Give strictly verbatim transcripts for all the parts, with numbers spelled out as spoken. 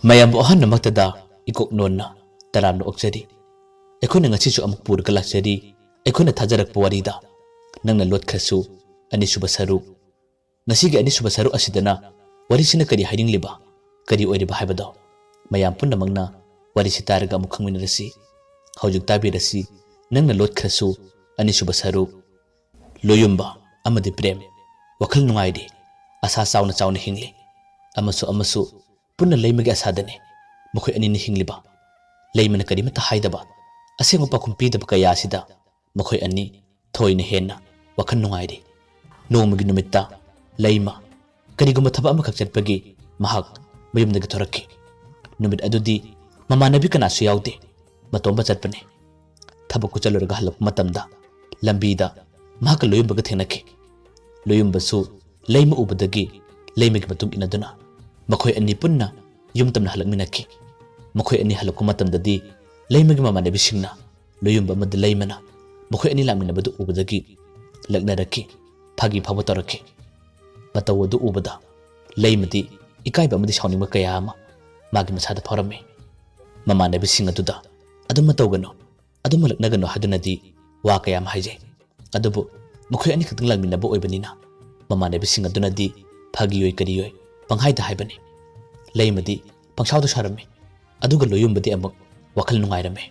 ꯃꯌꯥꯝꯕꯨ ꯑꯍꯥꯟꯕꯃꯛꯇꯗ ꯏꯀꯣꯛ ꯅꯣꯟꯅ ꯇꯔꯥꯝꯅ ꯑꯣꯛꯆꯔꯤ꯫ ꯑꯩꯈꯣꯏꯅ ꯉꯁꯤꯁꯨ ꯑꯃꯨꯛ ꯄꯨꯔꯒ ꯂꯥꯛꯆꯔꯤ ꯑꯩꯈꯣꯏꯅ ꯊꯥꯖꯔꯛꯄ ꯋꯥꯔꯤꯗ ꯅꯪꯅ ꯂꯣꯠꯈ꯭ꯔꯁꯨ ꯑꯅꯤꯁꯨꯕ ꯁꯔꯨꯛ꯫ ꯉꯁꯤꯒꯤ ꯑꯅꯤꯁꯨꯕ ꯁꯔꯨꯛ ꯑꯁꯤꯗꯅ ꯋꯥꯔꯤꯁꯤꯅ ꯀꯔꯤ ꯍꯥꯏꯅꯤꯡꯂꯤꯕ, ꯀꯔꯤ ꯑꯣꯏꯔꯤꯕ ꯍꯥꯏꯕꯗꯣ ꯃꯌꯥꯝ ꯄꯨꯝꯅꯃꯛꯅ ꯋꯥꯔꯤꯁꯤ ꯇꯥꯔꯒ ꯑꯃꯨꯛ ꯈꯪꯃꯤꯟꯅꯔꯁꯤ꯫ ꯍꯧꯖꯤꯛ ꯇꯥꯕꯤꯔꯁꯤ ꯅꯪꯅ ꯂꯣꯠꯈ꯭ꯔꯁꯨ ꯑꯅꯤꯁꯨꯕ ꯁꯔꯨꯛ꯫ ꯂꯣꯌꯨꯝꯕ ꯑꯃꯗꯤ ꯄ꯭ꯔꯦꯝ ꯋꯥꯈꯜ ꯅꯨꯡꯉꯥꯏꯔꯤ, ꯑꯁꯥ ꯆꯥꯎꯅ ꯆꯥꯎꯅ ꯍꯤꯡꯂꯤ꯫ ꯑꯃꯁꯨ ꯑꯃꯁꯨ ꯄꯨꯟꯅ ꯂꯩꯃꯒꯤ ꯑꯁꯥꯗꯅꯤ ꯃꯈꯣꯏ ꯑꯅꯤꯅ ꯍꯤꯡꯂꯤꯕ꯫ ꯂꯩꯃꯅ ꯀꯔꯤꯃꯠꯇ ꯍꯥꯏꯗꯕ, ꯑꯁꯦꯡꯕ ꯄꯥꯎꯈꯨꯝ ꯄꯤꯗꯕ ꯀꯌꯥ ꯑꯁꯤꯗ ꯃꯈꯣꯏ ꯑꯅꯤ ꯊꯣꯏꯅ ꯍꯦꯟꯅ ꯋꯥꯈꯜ ꯅꯨꯡꯉꯥꯏꯔꯤ꯫ ꯅꯣꯡꯃꯒꯤ ꯅꯨꯃꯤꯠꯇ ꯂꯩꯃ ꯀꯔꯤꯒꯨꯝꯕ ꯊꯕꯛ ꯑꯃꯈꯛ ꯆꯠꯄꯒꯤ ꯃꯍꯥꯛ ꯃꯌꯨꯝꯗꯒꯤ ꯊꯣꯔꯛꯈꯤ꯫ ꯅꯨꯃꯤꯠ ꯑꯗꯨꯗꯤ ꯃꯃꯥꯟꯅꯕꯤ ꯀꯅꯥꯁꯨ ꯌꯥꯎꯗꯦ, ꯃꯇꯣꯝꯕ ꯆꯠꯄꯅꯤ꯫ ꯊꯕꯛ ꯆꯠꯂꯨꯔꯒ ꯍꯜꯂꯛꯄ ꯃꯇꯝꯗ ꯂꯝꯕꯤꯗ ꯃꯍꯥꯛꯀ ꯂꯣꯌꯨꯝꯕꯒ ꯊꯦꯡꯅꯈꯤ꯫ ꯂꯣꯌꯨꯝꯕꯁꯨ ꯂꯩꯃ ꯎꯕꯗꯒꯤ ꯂꯩꯃꯒꯤ ꯃꯇꯨꯡ ꯏꯟꯅꯗꯨꯅ ꯃꯈꯣꯏ ꯑꯅꯤ ꯄꯨꯟꯅ ꯌꯨꯝ ꯇꯝꯅ ꯍꯜꯂꯛꯃꯤꯟꯅꯈꯤ꯫ ꯃꯈꯣꯏ ꯑꯅꯤ ꯍꯜꯂꯛꯄ ꯃꯇꯝꯗꯗꯤ ꯂꯩꯃꯒꯤ ꯃꯃꯥꯟꯅꯕꯤꯁꯤꯡꯅ ꯂꯣꯌꯨꯝꯕ ꯑꯃꯗꯤ ꯂꯩꯃꯅ ꯃꯈꯣꯏ ꯑꯅꯤ ꯂꯥꯛꯃꯤꯟꯅꯕꯗꯨ ꯎꯕꯗꯒꯤ ꯂꯛꯅꯔꯛꯈꯤ, ꯐꯥꯒꯤ ꯐꯥꯎꯕ ꯇꯧꯔꯛꯈꯤ꯫ ꯃꯇꯧ ꯑꯗꯨ ꯎꯕꯗ ꯂꯩꯃꯗꯤ ꯏꯀꯥꯏꯕ ꯑꯃꯗꯤ ꯁꯥꯎꯅꯤꯡꯕ ꯀꯌꯥ ꯑꯃ ꯃꯥꯒꯤ ꯃꯁꯥꯗ ꯐꯥꯎꯔꯝꯃꯤ꯫ ꯃꯃꯥꯟꯅꯕꯤꯁꯤꯡ ꯑꯗꯨꯗ "ꯑꯗꯨꯝꯅ ꯇꯧꯒꯅꯨ, ꯑꯗꯨꯝꯅ ꯂꯛꯅꯒꯅꯨ" ꯍꯥꯏꯗꯨꯅꯗꯤ ꯋꯥ ꯀꯌꯥ ꯑꯃ ꯍꯥꯏꯖꯩ꯫ ꯑꯗꯨꯕꯨ ꯃꯈꯣꯏ ꯑꯅꯤꯈꯛꯇꯪ ꯂꯥꯛꯃꯤꯟꯅꯕ ꯑꯣꯏꯕꯅꯤꯅ ꯃꯃꯥꯟꯅꯕꯤꯁꯤꯡ ꯑꯗꯨꯅꯗꯤ ꯐꯥꯒꯤ ꯑꯣꯏ ꯀꯔꯤ ꯑꯣꯏ ꯄꯪꯍꯥꯏꯗ ꯍꯥꯏꯕꯅꯤ꯫ ꯂꯩꯃꯗꯤ ꯄꯪꯁꯥꯎꯗ ꯁꯥꯎꯔꯝꯃꯤ꯫ ꯑꯗꯨꯒ ꯂꯣꯌꯨꯝꯕꯗꯤ ꯑꯃꯨꯛ ꯋꯥꯈꯜ ꯅꯨꯡꯉꯥꯏꯔꯝꯃꯤ꯫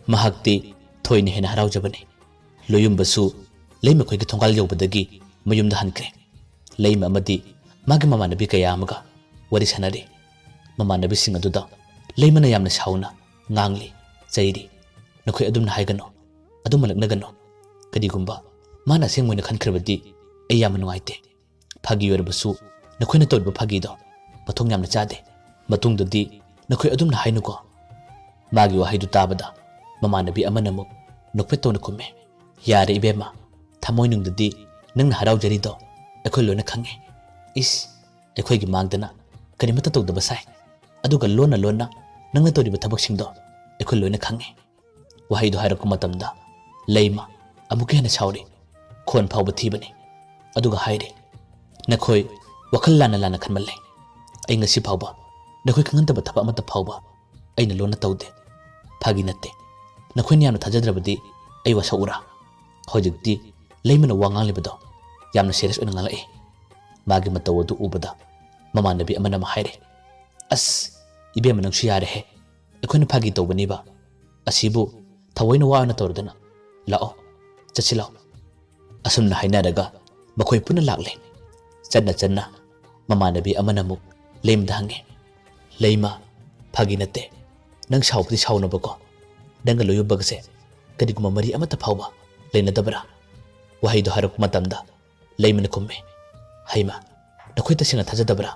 ꯃꯍꯥꯛꯇꯤ ꯊꯣꯏꯅ ꯍꯦꯟꯅ ꯍꯔꯥꯎꯖꯕꯅꯤ꯫ ꯂꯣꯌꯨꯝꯕꯁꯨ ꯂꯩꯃꯈꯣꯏꯒꯤ ꯊꯣꯡꯒꯥꯜ ꯌꯧꯕꯗꯒꯤ ꯃꯌꯨꯝꯗ ꯍꯟꯈ꯭ꯔꯦ꯫ ꯂꯩꯃ ꯑꯃꯗꯤ ꯃꯥꯒꯤ ꯃꯃꯥꯟꯅꯕꯤ ꯀꯌꯥ ꯑꯃꯒ ꯋꯥꯔꯤ ꯁꯥꯟꯅꯔꯤ꯫ ꯃꯃꯥꯟꯅꯕꯤꯁꯤꯡ ꯑꯗꯨꯗ ꯂꯩꯃꯅ ꯌꯥꯝꯅ ꯁꯥꯎꯅ ꯉꯥꯡꯂꯤ, ꯆꯩꯔꯤ꯫ "ꯅꯈꯣꯏ ꯑꯗꯨꯝꯅ ꯍꯥꯏꯒꯅꯨ, ꯑꯗꯨꯝꯅ ꯂꯛꯅꯒꯅꯨ꯫ ꯀꯔꯤꯒꯨꯝꯕ ꯃꯥꯅ ꯑꯁꯦꯡꯕ ꯑꯣꯏꯅ ꯈꯟꯈ꯭ꯔꯕꯗꯤ ꯑꯩ ꯌꯥꯝꯅ ꯅꯨꯡꯉꯥꯏꯇꯦ꯫ ꯐꯥꯒꯤ ꯑꯣꯏꯔꯕꯁꯨ ꯅꯈꯣꯏꯅ ꯇꯧꯔꯤꯕ ꯐꯥꯒꯤꯗꯣ ꯃꯊꯣꯡ ꯌꯥꯝꯅ ꯆꯥꯗꯦ꯫ ꯃꯇꯨꯡꯗꯗꯤ ꯅꯈꯣꯏ ꯑꯗꯨꯝꯅ ꯍꯥꯏꯅꯨꯀꯣ"꯫ ꯃꯥꯒꯤ ꯋꯥꯍꯩꯗꯨ ꯇꯥꯕꯗ ꯃꯃꯥꯟꯅꯕꯤ ꯑꯃꯅ ꯑꯃꯨꯛ ꯅꯣꯛꯐꯦꯠ ꯇꯧꯅ ꯈꯨꯝꯃꯦ, "ꯌꯥꯔꯦ ꯏꯕꯦꯝꯃ, ꯊꯃꯣꯏꯅꯨꯡꯗꯗꯤ ꯅꯪꯅ ꯍꯔꯥꯎꯖꯔꯤꯗꯣ ꯑꯩꯈꯣꯏ ꯂꯣꯏꯅ ꯈꯪꯉꯦ꯫ ꯏꯁ, ꯑꯩꯈꯣꯏꯒꯤ ꯃꯥꯡꯗꯅ ꯀꯔꯤꯃꯠꯇ ꯇꯧꯗꯕ ꯁꯥꯏ, ꯑꯗꯨꯒ ꯂꯣꯟꯅ ꯂꯣꯟꯅ ꯅꯪꯅ ꯇꯧꯔꯤꯕ ꯊꯕꯛꯁꯤꯡꯗꯣ ꯑꯩꯈꯣꯏ ꯂꯣꯏꯅ ꯈꯪꯉꯦ"꯫ ꯋꯥꯍꯩꯗꯨ ꯍꯥꯏꯔꯛꯄ ꯃꯇꯝꯗ ꯂꯩꯃ ꯑꯃꯨꯛꯀ ꯍꯦꯟꯅ ꯁꯥꯎꯔꯤ, ꯈꯣꯟ ꯐꯥꯎꯕ ꯊꯤꯕꯅꯤ꯫ ꯑꯗꯨꯒ ꯍꯥꯏꯔꯤ, "ꯅꯈꯣꯏ ꯋꯥꯈꯜ ꯂꯥꯟꯅ ꯂꯥꯟꯅ ꯈꯟꯃꯜꯂꯦ꯫ ꯑꯩ ꯉꯁꯤ ꯐꯥꯎꯕ ꯅꯈꯣꯏ ꯈꯪꯍꯟꯗꯕ ꯊꯕꯛ ꯑꯃꯠꯇ ꯐꯥꯎꯕ ꯑꯩꯅ ꯂꯣꯟꯅ ꯇꯧꯗꯦ꯫ ꯐꯥꯒꯤ ꯅꯠꯇꯦ꯫ ꯅꯈꯣꯏꯅ ꯌꯥꯝꯅ ꯊꯥꯖꯗ꯭ꯔꯕꯗꯤ ꯑꯩ ꯋꯥꯁꯛꯎꯔꯥ? ꯍꯧꯖꯤꯛꯇꯤ ꯂꯩꯃꯅ ꯋꯥ ꯉꯥꯡꯂꯤꯕꯗꯣ ꯌꯥꯝꯅ ꯁꯤꯔꯤꯌꯁ ꯑꯣꯏꯅ ꯉꯥꯡꯂꯛꯏ꯫ ꯃꯥꯒꯤ ꯃꯇꯧ ꯑꯗꯨ ꯎꯕꯗ ꯃꯃꯥꯟꯅꯕꯤ ꯑꯃꯅ ꯑꯃ ꯍꯥꯏꯔꯦ, "ꯑꯁ, ꯏꯕꯦꯝꯃ, ꯅꯪꯁꯨ ꯌꯥꯔꯦꯍꯦ꯫ ꯑꯩꯈꯣꯏꯅ ꯐꯥꯒꯤ ꯇꯧꯕꯅꯤꯕ꯫ ꯑꯁꯤꯕꯨ ꯊꯑꯣꯏꯅ ꯋꯥ ꯑꯣꯏꯅ ꯇꯧꯔꯗꯅ꯫ ꯂꯥꯛꯑꯣ, ꯆꯠꯁꯤ ꯂꯥꯛꯑꯣ꯫" ꯑꯁꯨꯝꯅ ꯍꯥꯏꯅꯔꯒ ꯃꯈꯣꯏ ꯄꯨꯟꯅ ꯂꯥꯛꯂꯦ꯫ ꯆꯠꯅ ꯆꯠꯅ ꯃꯃꯥꯟꯅꯕꯤ ꯑꯃꯅ ꯑꯃꯨꯛ ꯂꯩꯃꯗ ꯍꯪꯉꯦ, "ꯂꯩꯃ, ꯐꯥꯒꯤ ꯅꯠꯇꯦ, ꯅꯪ ꯁꯥꯎꯕꯗꯤ ꯁꯥꯎꯅꯕꯀꯣ, ꯅꯪꯒ ꯂꯣꯌꯨꯝꯕꯒꯁꯦ ꯀꯔꯤꯒꯨꯝꯕ ꯃꯔꯤ ꯑꯃꯠꯇ ꯐꯥꯎꯕ ꯂꯩꯅꯗꯕ꯭ꯔꯥ?" ꯋꯥꯍꯩꯗꯣ ꯍꯥꯏꯔꯛꯄ ꯃꯇꯝꯗ ꯂꯩꯃꯅ ꯈꯨꯝꯃꯦ, "ꯍꯩꯃ, ꯅꯈꯣꯏ ꯇꯁꯦꯡꯅ ꯊꯥꯖꯗꯕ꯭ꯔꯥ?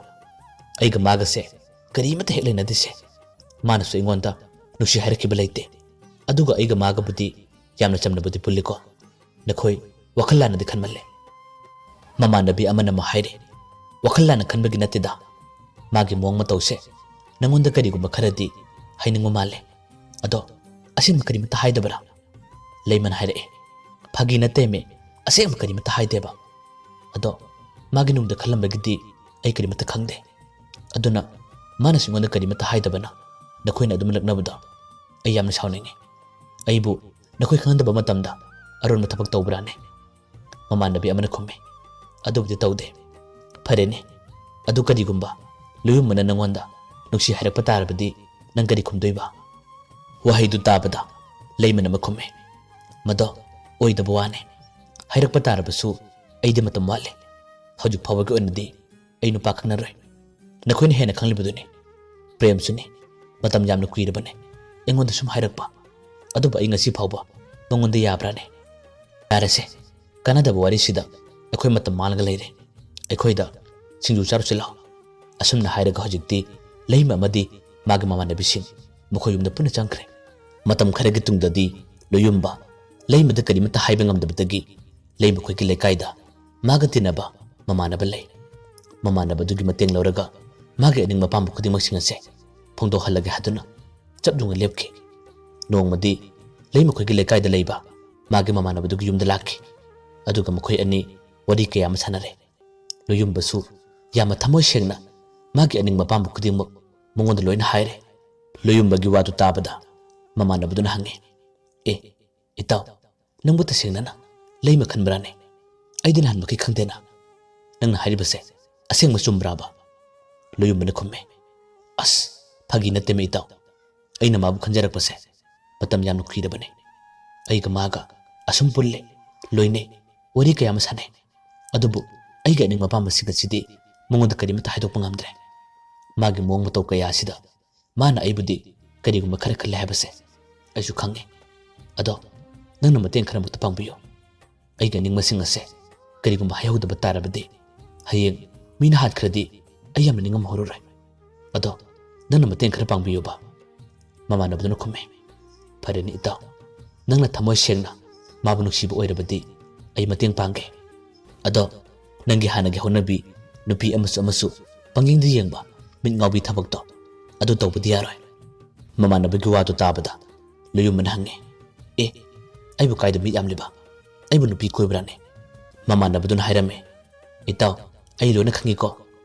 ꯑꯩꯒ ꯃꯥꯒꯁꯦ ꯀꯔꯤꯃꯠꯇ ꯍꯦꯛ ꯂꯩꯅꯗꯦꯁꯦ꯫ ꯃꯥꯅꯁꯨ ꯑꯩꯉꯣꯟꯗ ꯅꯨꯡꯁꯤ ꯍꯥꯏꯔꯛꯈꯤꯕ ꯂꯩꯇꯦ꯫ ꯑꯗꯨꯒ ꯑꯩꯒ ꯃꯥꯒꯕꯨꯗꯤ ꯌꯥꯝꯅ ꯆꯝꯅꯕꯨꯗꯤ ꯄꯨꯜꯂꯤꯀꯣ꯫ ꯅꯈꯣꯏ ꯋꯥꯈꯜ ꯂꯥꯟꯅꯗꯤ ꯈꯟꯃꯜꯂꯦ꯫" ꯃꯃꯥꯟꯅꯕꯤ ꯑꯃꯅ ꯑꯃ ꯍꯥꯏꯔꯦ, "ꯋꯥꯈꯜ ꯂꯥꯟꯅ ꯈꯟꯕꯒꯤ ꯅꯠꯇꯦꯗ꯫ ꯃꯥꯒꯤ ꯃꯑꯣꯡ ꯃꯇꯧꯁꯦ ꯅꯪꯉꯣꯟꯗ ꯀꯔꯤꯒꯨꯝꯕ ꯈꯔꯗꯤ ꯍꯥꯏꯅꯤꯡꯕ ꯃꯥꯜꯂꯦ꯫ ꯑꯗꯣ ꯑꯁꯦꯡꯕ ꯀꯔꯤꯃꯠꯇ ꯍꯥꯏꯗꯕ꯭ꯔꯥ?" ꯂꯩꯃꯅ ꯍꯥꯏꯔꯛꯑꯦ, "ꯐꯥꯒꯤ ꯅꯠꯇꯦꯃꯤ, ꯑꯁꯦꯡꯕ ꯀꯔꯤꯃꯠꯇ ꯍꯥꯏꯗꯦꯕ꯫ ꯑꯗꯣ ꯃꯥꯒꯤ ꯅꯨꯡꯗ ꯈꯜꯂꯝꯕꯒꯤꯗꯤ ꯑꯩ ꯀꯔꯤꯃꯠꯇ ꯈꯪꯗꯦ꯫ ꯑꯗꯨꯅ ꯃꯥꯅꯁꯨ ꯑꯩꯉꯣꯟꯗ ꯀꯔꯤꯃꯠꯇ ꯍꯥꯏꯗꯕꯅ ꯅꯈꯣꯏꯅ ꯑꯗꯨꯝ ꯂꯛꯅꯕꯗꯣ ꯑꯩ ꯌꯥꯝꯅ ꯁꯥꯎꯅꯤꯡꯉꯤ꯫ ꯑꯩꯕꯨ ꯅꯈꯣꯏ ꯈꯪꯍꯟꯗꯕ ꯃꯇꯝꯗ ꯑꯔꯣꯟꯕ ꯊꯕꯛ ꯇꯧꯕ꯭ꯔꯥꯅꯦ?" ꯃꯃꯥꯟꯅꯕꯤ ꯑꯃꯅ ꯈꯨꯝꯃꯤ, "ꯑꯗꯨꯕꯨꯗꯤ ꯇꯧꯗꯦ꯫" "ꯐꯔꯦꯅꯦ, ꯑꯗꯨ ꯀꯔꯤꯒꯨꯝꯕ ꯂꯨꯌꯨꯝꯕꯅ ꯅꯪꯉꯣꯟꯗ ꯅꯨꯡꯁꯤ ꯍꯥꯏꯔꯛꯄ ꯇꯥꯔꯕꯗꯤ ꯅꯪ ꯀꯔꯤ ꯈꯨꯝꯗꯣꯏꯕ?" ꯋꯥꯍꯩꯗꯨ ꯇꯥꯕꯗ ꯂꯩꯃꯅ ꯑꯃ ꯈꯨꯝꯃꯤ, "ꯃꯗꯣ ꯑꯣꯏꯗꯕ ꯋꯥꯅꯦ꯫ ꯍꯥꯏꯔꯛꯄ ꯇꯥꯔꯕꯁꯨ ꯑꯩꯗꯤ ꯃꯇꯝ ꯋꯥꯠꯂꯤ꯫ ꯍꯧꯖꯤꯛ ꯐꯥꯎꯕꯒꯤ ꯑꯣꯏꯅꯗꯤ ꯑꯩ ꯅꯨꯄꯥ ꯈꯪꯅꯔꯣꯏ꯫ ꯅꯈꯣꯏꯅ ꯍꯦꯟꯅ ꯈꯪꯂꯤꯕꯗꯨꯅꯤ꯫ ꯄ꯭ꯔꯦꯝꯁꯨꯅꯤ꯫ ꯃꯇꯝ ꯌꯥꯝꯅ ꯀꯨꯏꯔꯕꯅꯦ ꯑꯩꯉꯣꯟꯗ ꯁꯨꯝ ꯍꯥꯏꯔꯛꯄ꯫ ꯑꯗꯨꯕꯨ ꯑꯩ ꯉꯁꯤ ꯐꯥꯎꯕ ꯃꯉꯣꯟꯗ ꯌꯥꯕ꯭ꯔꯥꯅꯦ?" "ꯌꯥꯔꯦꯁꯦ, ꯀꯥꯟꯅꯗꯕ ꯋꯥꯔꯤꯁꯤꯗ ꯑꯩꯈꯣꯏ ꯃꯇꯝ ꯃꯥꯡꯂꯒ ꯂꯩꯔꯦ꯫ ꯑꯩꯈꯣꯏꯗ ꯁꯤꯡꯖꯨ ꯆꯥꯔꯨꯁꯤ ꯂꯥꯎ꯫" ꯑꯁꯨꯝꯅ ꯍꯥꯏꯔꯒ ꯍꯧꯖꯤꯛꯇꯤ ꯂꯩꯃ ꯑꯃꯗꯤ ꯃꯥꯒꯤ ꯃꯃꯥꯟꯅꯕꯤꯁꯤꯡ ꯃꯈꯣꯏ ꯌꯨꯝꯗ ꯄꯨꯟꯅ ꯆꯪꯈ꯭ꯔꯦ꯫ ꯃꯇꯝ ꯈꯔꯒꯤ ꯇꯨꯡꯗꯗꯤ ꯂꯣꯌꯨꯝꯕ ꯂꯩꯃꯗ ꯀꯔꯤꯃꯠꯇ ꯍꯥꯏꯕ ꯉꯝꯗꯕꯗꯒꯤ ꯂꯩꯃꯈꯣꯏꯒꯤ ꯂꯩꯀꯥꯏꯗ ꯃꯥꯒ ꯇꯤꯟꯅꯕ ꯃꯃꯥꯟꯅꯕ ꯂꯩ꯫ ꯃꯃꯥꯟꯅꯕꯗꯨꯒꯤ ꯃꯇꯦꯡ ꯂꯧꯔꯒ ꯃꯥꯒꯤ ꯑꯅꯤꯡꯕ ꯑꯄꯥꯝꯕ ꯈꯨꯗꯤꯡꯃꯛꯁꯤꯡ ꯑꯁꯦ ꯐꯣꯡꯗꯣꯛꯍꯜꯂꯒꯦ ꯍꯥꯏꯗꯨꯅ ꯆꯞ ꯌꯨꯡꯅ ꯂꯦꯞꯈꯤ꯫ ꯅꯣꯡꯃꯗꯤ ꯂꯩꯃꯈꯣꯏꯒꯤ ꯂꯩꯀꯥꯏꯗ ꯂꯩꯕ ꯃꯥꯒꯤ ꯃꯃꯥꯟꯅꯕꯗꯨꯒꯤ ꯌꯨꯝꯗ ꯂꯥꯛꯈꯤ꯫ ꯑꯗꯨꯒ ꯃꯈꯣꯏ ꯑꯅꯤ ꯋꯥꯔꯤ ꯀꯌꯥ ꯑꯃ ꯁꯥꯟꯅꯔꯦ꯫ ꯂꯣꯌꯨꯝꯕꯁꯨ ꯌꯥꯝꯅ ꯊꯃꯣꯏ ꯁꯦꯡꯅ ꯃꯥꯒꯤ ꯑꯅꯤꯡꯕ ꯑꯄꯥꯝꯕ ꯈꯨꯗꯤꯡꯃꯛ ꯃꯉꯣꯟꯗ ꯂꯣꯏꯅ ꯍꯥꯏꯔꯦ꯫ ꯂꯣꯌꯨꯝꯕꯒꯤ ꯋꯥꯗꯨ ꯇꯥꯕꯗ ꯃꯃꯥꯟꯅꯕꯗꯨꯅ ꯍꯪꯉꯦ, "ꯑꯦ, ꯏꯇꯥꯎ, ꯅꯪꯕꯨ ꯇꯁꯦꯡꯅꯅ ꯂꯩꯃ ꯈꯟꯕ꯭ꯔꯥꯅꯦ? ꯑꯩꯗꯤ ꯅꯍꯥꯟꯃꯛꯀꯤ ꯈꯪꯗꯦꯅ꯫ ꯅꯪꯅ ꯍꯥꯏꯔꯤꯕꯁꯦ ꯑꯁꯦꯡꯕ ꯆꯨꯝꯕ꯭ꯔꯥꯕ?" ꯂꯣꯌꯨꯝꯕꯅ ꯈꯨꯝꯃꯦ, "ꯑꯁ, ꯐꯥꯒꯤ ꯅꯠꯇꯦꯃꯦ ꯏꯇꯥꯎ꯫ ꯑꯩꯅ ꯃꯥꯕꯨ ꯈꯟꯖꯔꯛꯄꯁꯦ ꯃꯇꯝ ꯌꯥꯝꯅ ꯀꯨꯏꯔꯕꯅꯤ꯫ ꯑꯩꯒ ꯃꯥꯒ ꯑꯁꯨꯝ ꯄꯨꯜꯂꯦ, ꯂꯣꯏꯅꯩ, ꯋꯥꯔꯤ ꯀꯌꯥ ꯑꯃ ꯁꯥꯟꯅꯩ꯫ ꯑꯗꯨꯕꯨ ꯑꯩꯒꯤ ꯑꯅꯤꯡꯕ ꯑꯄꯥꯝꯕꯁꯤꯡ ꯑꯁꯤꯗꯤ ꯃꯉꯣꯟꯗ ꯀꯔꯤꯃꯠꯇ ꯍꯥꯏꯗꯣꯛꯄ ꯉꯝꯗ꯭ꯔꯦ꯫ ꯃꯥꯒꯤ ꯃꯑꯣꯡ ꯃꯇꯧ ꯀꯌꯥ ꯑꯁꯤꯗ ꯃꯥꯅ ꯑꯩꯕꯨꯗꯤ ꯀꯔꯤꯒꯨꯝꯕ ꯈꯔ ꯈꯜꯂꯦ ꯍꯥꯏꯕꯁꯦ ꯑꯩꯁꯨ ꯈꯪꯉꯦ꯫ ꯑꯗꯣ ꯅꯪꯅ ꯃꯇꯦꯡ ꯈꯔꯃꯛꯇ ꯄꯥꯡꯕꯤꯌꯨ꯫ ꯑꯩꯒꯤ ꯑꯅꯤꯡꯕꯁꯤꯡ ꯑꯁꯦ ꯀꯔꯤꯒꯨꯝꯕ ꯍꯥꯏꯍꯧꯗꯕ ꯇꯥꯔꯕꯗꯤ ꯍꯌꯦꯡ ꯃꯤꯅ ꯍꯥꯠꯈ꯭ꯔꯗꯤ ꯑꯩ ꯌꯥꯝꯅ ꯅꯤꯡꯉꯝꯍꯧꯔꯔꯣꯏ꯫ ꯑꯗꯣ ꯅꯪꯅ ꯃꯇꯦꯡ ꯈꯔ ꯄꯥꯡꯕꯤꯌꯨꯕ꯫" ꯃꯃꯥꯟꯅꯕꯗꯨꯅ ꯈꯨꯝꯃꯦ, "ꯐꯔꯦꯅꯦ ꯏꯇꯥꯎ, ꯅꯪꯅ ꯊꯃꯣꯏ ꯁꯦꯡꯅ ꯃꯥꯕꯨ ꯅꯨꯡꯁꯤꯕ ꯑꯣꯏꯔꯕꯗꯤ ꯑꯩ ꯃꯇꯦꯡ ꯄꯥꯡꯒꯦ꯫ ꯑꯗꯣ ꯅꯪꯒꯤ ꯍꯥꯟꯅꯒꯤ ꯍꯧꯅꯕꯤ ꯅꯨꯄꯤ ꯑꯃꯁꯨ ꯑꯃꯁꯨ ꯄꯪꯌꯦꯡꯗ ꯌꯦꯡꯕ ꯃꯤꯠ ꯉꯥꯎꯕꯤ ꯊꯕꯛꯇꯣ ꯑꯗꯨ ꯇꯧꯕꯗꯤ ꯌꯥꯔꯣꯏ꯫" ꯃꯃꯥꯟꯅꯕꯒꯤ ꯋꯥꯗꯨ ꯇꯥꯕꯗ ꯂꯣꯌꯨꯝꯕꯅ ꯍꯪꯉꯦ, "ꯑꯦ, ꯑꯩꯕꯨ ꯀꯥꯏꯗ ꯃꯤꯠ ꯌꯥꯝꯂꯤꯕ? ꯑꯩꯕꯨ ꯅꯨꯄꯤ ꯀꯣꯏꯕ꯭ꯔꯥꯅꯦ?" ꯃꯃꯥꯟꯅꯕꯗꯨꯅ ꯍꯥꯏꯔꯝꯃꯦ, "ꯏꯇꯥꯎ, ꯑꯩ ꯂꯣꯏꯅ ꯈꯪꯉꯤꯀꯣ꯫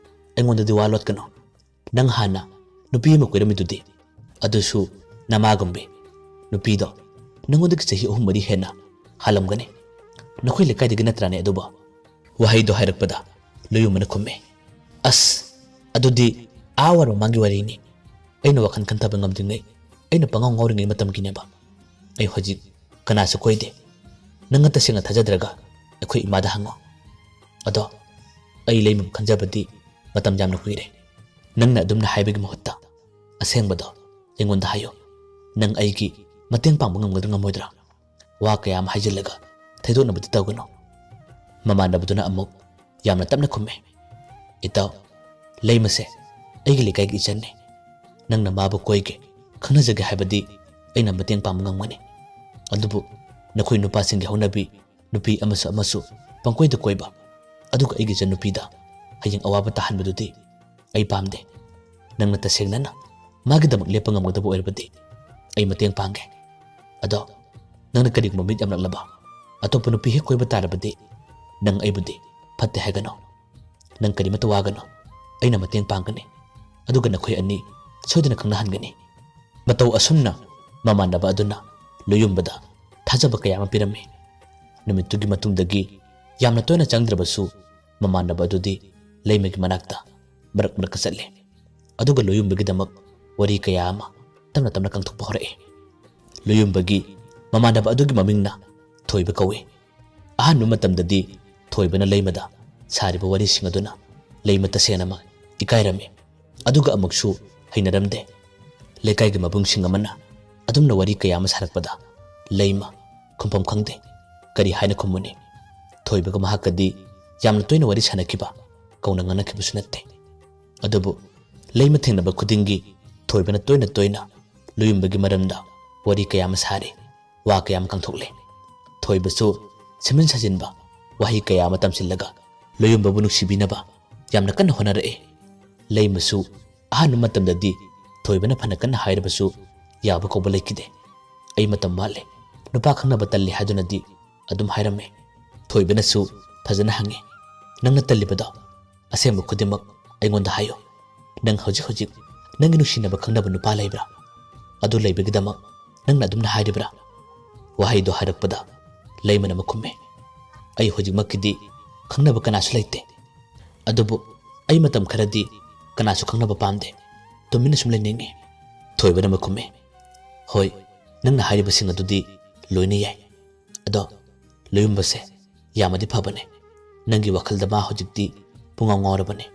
ꯑꯩꯉꯣꯟꯗꯗꯤ ꯋꯥ ꯂꯣꯠꯀꯅꯨ꯫ ꯅꯪ ꯍꯥꯟꯅ ꯅꯨꯄꯤ ꯑꯃ ꯀꯣꯏꯔꯝꯃꯤꯗꯨꯗꯤ, ꯑꯗꯨꯁꯨ ꯅꯃꯥꯒꯨꯝꯕꯤ꯫ ꯅꯨꯄꯤꯗꯣ ꯅꯉꯣꯟꯗꯒꯤ ꯆꯍꯤ ꯑꯍꯨꯝ ꯃꯔꯤ ꯍꯦꯟꯅ ꯍꯜꯂꯝꯒꯅꯤ꯫ ꯅꯈꯣꯏ ꯂꯩꯀꯥꯏꯗꯒꯤ ꯅꯠꯇ꯭ꯔꯥꯅꯦ ꯑꯗꯨꯕꯣ?" ꯋꯥꯍꯩꯗꯣ ꯍꯥꯏꯔꯛꯄꯗ ꯂꯣꯌꯨꯝꯕꯅ ꯈꯨꯝꯃꯦ, "ꯑꯁ, ꯑꯗꯨꯗꯤ ꯑꯥ ꯋꯥꯔ ꯃꯃꯥꯡꯒꯤ ꯋꯥꯔꯤꯅꯤ꯫ ꯑꯩꯅ ꯋꯥꯈꯜ ꯈꯟꯊꯕ ꯉꯝꯗ꯭ꯔꯤꯉꯩ, ꯑꯩꯅ ꯄꯉꯥꯎ ꯉꯥꯎꯔꯤꯉꯩ ꯃꯇꯝꯒꯤꯅꯦꯕ꯫ ꯑꯩ ꯍꯧꯖꯤꯛ ꯀꯅꯥꯁꯨ ꯀꯣꯏꯗꯦ꯫ ꯅꯪꯅ ꯇꯁꯦꯡꯅ ꯊꯥꯖꯗ꯭ꯔꯒ ꯑꯩꯈꯣꯏ ꯏꯃꯥꯗ ꯍꯪꯉꯣ꯫ ꯑꯗꯣ ꯑꯩ ꯂꯩꯃ ꯈꯟꯖꯕꯗꯤ ꯃꯇꯝ ꯌꯥꯝꯅ ꯀꯨꯏꯔꯦ꯫ ꯅꯪꯅ ꯑꯗꯨꯝꯅ ꯍꯥꯏꯕꯒꯤ ꯃꯍꯨꯠꯇ ꯑꯁꯦꯡꯕꯗꯣ ꯑꯩꯉꯣꯟꯗ ꯍꯥꯏꯌꯨ꯫ ꯅꯪ ꯑꯩꯒꯤ ꯃꯇꯦꯡ ꯄꯥꯡꯕ ꯉꯝꯒꯗ꯭ꯔꯥ ꯉꯝꯃꯣꯏꯗ꯭ꯔꯥ? ꯋꯥ ꯀꯌꯥ ꯑꯃ ꯍꯥꯏꯖꯤꯜꯂꯒ ꯊꯩꯗꯣꯛꯅꯕꯗꯤ ꯇꯧꯒꯅꯨ꯫" ꯃꯃꯥꯟꯅꯕꯗꯨꯅ ꯑꯃꯨꯛ ꯌꯥꯝꯅ ꯇꯞꯅ ꯈꯨꯝꯃꯦ, "ꯏꯇꯥꯎ, ꯂꯩꯃꯁꯦ ꯑꯩꯒꯤ ꯂꯩꯀꯥꯏꯒꯤ ꯏꯆꯟꯅꯤ꯫ ꯅꯪꯅ ꯃꯥꯕꯨ ꯀꯣꯏꯒꯦ, ꯈꯪꯅꯖꯒꯦ ꯍꯥꯏꯕꯗꯤ ꯑꯩꯅ ꯃꯇꯦꯡ ꯄꯥꯡꯕ ꯉꯝꯒꯅꯤ꯫ ꯑꯗꯨꯕꯨ ꯅꯈꯣꯏ ꯅꯨꯄꯥꯁꯤꯡꯒꯤ ꯍꯧꯅꯕꯤ ꯅꯨꯄꯤ ꯑꯃꯁꯨ ꯑꯃꯁꯨ ꯄꯪꯀꯣꯏꯗ ꯀꯣꯏꯕ, ꯑꯗꯨꯒ ꯑꯩꯒꯤ ꯏꯆꯟꯅꯨꯄꯤꯗ ꯍꯌꯦꯡ ꯑꯋꯥꯕ ꯇꯥꯍꯟꯕꯗꯨꯗꯤ ꯑꯩ ꯄꯥꯝꯗꯦ꯫ ꯅꯪꯅ ꯇꯁꯦꯡꯅꯅ ꯃꯥꯒꯤꯗꯃꯛ ꯂꯦꯞꯄ ꯉꯝꯒꯗꯕ ꯑꯣꯏꯔꯕꯗꯤ ꯑꯩ ꯃꯇꯦꯡ ꯄꯥꯡꯒꯦ꯫ ꯑꯗꯣ ꯅꯪꯅ ꯀꯔꯤꯒꯨꯝꯕ ꯃꯤꯠ ꯌꯥꯝꯂꯛꯂꯕ ꯑꯇꯣꯞꯄ ꯅꯨꯄꯤ ꯍꯦꯛ ꯀꯣꯏꯕ ꯇꯥꯔꯕꯗꯤ ꯅꯪ ꯑꯩꯕꯨꯗꯤ ꯐꯠꯇꯦ ꯍꯥꯏꯒꯅꯨ꯫ ꯅꯪ ꯀꯔꯤꯃꯠꯇ ꯋꯥꯒꯅꯨ, ꯑꯩꯅ ꯃꯇꯦꯡ ꯄꯥꯡꯒꯅꯤ꯫ ꯑꯗꯨꯒ ꯅꯈꯣꯏ ꯑꯅꯤ ꯁꯣꯏꯗꯅ ꯈꯪꯅꯍꯟꯒꯅꯤ꯫ ꯃꯇꯧ ꯑꯁꯨꯝꯅ ꯃꯃꯥꯟꯅꯕ ꯑꯗꯨꯅ ꯂꯣꯌꯨꯝꯕꯗ ꯊꯥꯖꯕ ꯀꯌꯥ ꯑꯃ ꯄꯤꯔꯝꯃꯤ꯫ ꯅꯨꯃꯤꯠꯇꯨꯒꯤ ꯃꯇꯨꯡꯗꯒꯤ ꯌꯥꯝꯅ ꯇꯣꯏꯅ ꯆꯪꯗ꯭ꯔꯕꯁꯨ ꯃꯃꯥꯟꯅꯕ ꯑꯗꯨꯗꯤ ꯂꯩꯃꯒꯤ ꯃꯅꯥꯛꯇ ꯃꯔꯛ ꯃꯔꯛꯇ ꯆꯠꯂꯤ꯫ ꯑꯗꯨꯒ ꯂꯣꯌꯨꯝꯕꯒꯤꯗꯃꯛ ꯋꯥꯔꯤ ꯀꯌꯥ ꯑꯃ ꯇꯞꯅ ꯇꯞꯅ ꯀꯪꯊꯣꯛꯄ ꯍꯧꯔꯛꯏ꯫ ꯂꯣꯌꯨꯝꯕꯒꯤ ꯃꯃꯥꯟꯅꯕ ꯑꯗꯨꯒꯤ ꯃꯃꯤꯡꯅ ꯊꯣꯏꯕ ꯀꯧꯏ꯫ ꯑꯍꯥꯟꯕ ꯃꯇꯝꯗꯗꯤ ꯊꯣꯏꯕꯅ ꯂꯩꯃꯗ ꯁꯥꯔꯤꯕ ꯋꯥꯔꯤꯁꯤꯡ ꯑꯗꯨꯅ ꯂꯩꯃ ꯇꯁꯦꯡꯅꯃꯛ ꯏꯀꯥꯏꯔꯝꯃꯤ꯫ ꯑꯗꯨꯒ ꯑꯃꯨꯛꯁꯨ ꯍꯩꯅꯔꯝꯗꯦ꯫ ꯂꯩꯀꯥꯏꯒꯤ ꯃꯕꯨꯡꯁꯤꯡ ꯑꯃꯅ ꯑꯗꯨꯝꯅ ꯋꯥꯔꯤ ꯀꯌꯥ ꯑꯃ ꯁꯥꯔꯛꯄꯗ ꯂꯩꯃ ꯈꯨꯝꯐꯝ ꯈꯪꯗꯦ꯫ ꯀꯔꯤ ꯍꯥꯏꯅ ꯈꯨꯝꯃꯨꯅꯤ? ꯊꯣꯏꯕꯒ ꯃꯍꯥꯛꯀꯗꯤ ꯌꯥꯝꯅ ꯇꯣꯏꯅ ꯋꯥꯔꯤ ꯁꯥꯟꯅꯈꯤꯕ, ꯀꯧꯅ ꯉꯥꯡꯅꯈꯤꯕꯁꯨ ꯅꯠꯇꯦ꯫ ꯑꯗꯨꯕꯨ ꯂꯩꯃ ꯊꯦꯡꯅꯕ ꯈꯨꯗꯤꯡꯒꯤ ꯊꯣꯏꯕꯅ ꯇꯣꯏꯅ ꯇꯣꯏꯅ ꯂꯣꯌꯨꯝꯕꯒꯤ ꯃꯔꯝꯗ ꯋꯥꯔꯤ ꯀꯌꯥ ꯑꯃ ꯁꯥꯔꯤ, ꯋꯥ ꯀꯌꯥ ꯑꯃ ꯀꯪꯊꯣꯛꯂꯦ꯫ ꯊꯣꯏꯕꯁꯨ ꯁꯦꯝꯖꯤꯟ ꯁꯥꯖꯤꯟꯕ ꯋꯥꯍꯩ ꯀꯌꯥ ꯑꯃ ꯇꯝꯁꯤꯜꯂꯒ ꯂꯣꯌꯨꯝꯕꯕꯨ ꯅꯨꯡꯁꯤꯕꯤꯅꯕ ꯌꯥꯝꯅ ꯀꯟꯅ ꯍꯣꯠꯅꯔꯛꯏ꯫ ꯂꯩꯃꯁꯨ ꯑꯍꯥꯟꯕ ꯃꯇꯝꯗꯗꯤ ꯊꯣꯏꯕꯅ ꯐꯅ ꯀꯟꯅ ꯍꯥꯏꯔꯕꯁꯨ ꯌꯥꯕ ꯀꯧꯕ ꯂꯩꯈꯤꯗꯦ꯫ "ꯑꯩ ꯃꯇꯝ ꯋꯥꯠꯂꯦ, ꯅꯨꯄꯥ ꯈꯪꯅꯕ ꯇꯜꯂꯦ" ꯍꯥꯏꯗꯨꯅꯗꯤ ꯑꯗꯨꯝ ꯍꯥꯏꯔꯝꯃꯤ꯫ ꯊꯣꯏꯕꯅꯁꯨ ꯐꯖꯅ ꯍꯪꯉꯤ, "ꯅꯪꯅ ꯇꯜꯂꯤꯕꯗꯣ ꯑꯁꯦꯡꯕ ꯈꯨꯗꯤꯡꯃꯛ ꯑꯩꯉꯣꯟꯗ ꯍꯥꯏꯌꯨ꯫ ꯅꯪ ꯍꯧꯖꯤꯛ ꯍꯧꯖꯤꯛ ꯅꯪꯒꯤ ꯅꯨꯡꯁꯤꯅꯕ ꯈꯪꯅꯕ ꯅꯨꯄꯥ ꯂꯩꯕ꯭ꯔꯥ? ꯑꯗꯨ ꯂꯩꯕꯒꯤꯗꯃꯛ ꯅꯪꯅ ꯑꯗꯨꯝꯅ ꯍꯥꯏꯔꯤꯕ꯭ꯔꯥ?" ꯋꯥꯍꯩꯗꯨ ꯍꯥꯏꯔꯛꯄꯗ ꯂꯩꯃꯅ ꯑꯃꯨꯛ ꯈꯨꯝꯃꯤ, "ꯑꯩ ꯍꯧꯖꯤꯛꯃꯛꯀꯤꯗꯤ ꯈꯪꯅꯕ ꯀꯅꯥꯁꯨ ꯂꯩꯇꯦ꯫ ꯑꯗꯨꯕꯨ ꯑꯩ ꯃꯇꯝ ꯈꯔꯗꯤ ꯀꯅꯥꯁꯨ ꯈꯪꯅꯕ ꯄꯥꯝꯗꯦ꯫ ꯇꯨꯃꯤꯟꯅ ꯁꯨꯝ ꯂꯩꯅꯤꯡꯉꯤ꯫" ꯊꯣꯏꯕꯅ ꯑꯃꯨꯛ ꯈꯨꯝꯃꯤ, "ꯍꯣꯏ, ꯅꯪꯅ ꯍꯥꯏꯔꯤꯕꯁꯤꯡ ꯑꯗꯨꯗꯤ ꯂꯣꯏꯅ ꯌꯥꯏ꯫ ꯑꯗꯣ ꯂꯣꯌꯨꯝꯕꯁꯦ ꯌꯥꯝꯃꯗꯤ ꯐꯕꯅꯦ꯫ ꯅꯪꯒꯤ ꯋꯥꯈꯜꯗ ꯃꯥ ꯍꯧꯖꯤꯛꯇꯤ ꯄꯨꯡꯉꯥꯎ ꯉꯥꯎꯔꯕꯅꯦ꯫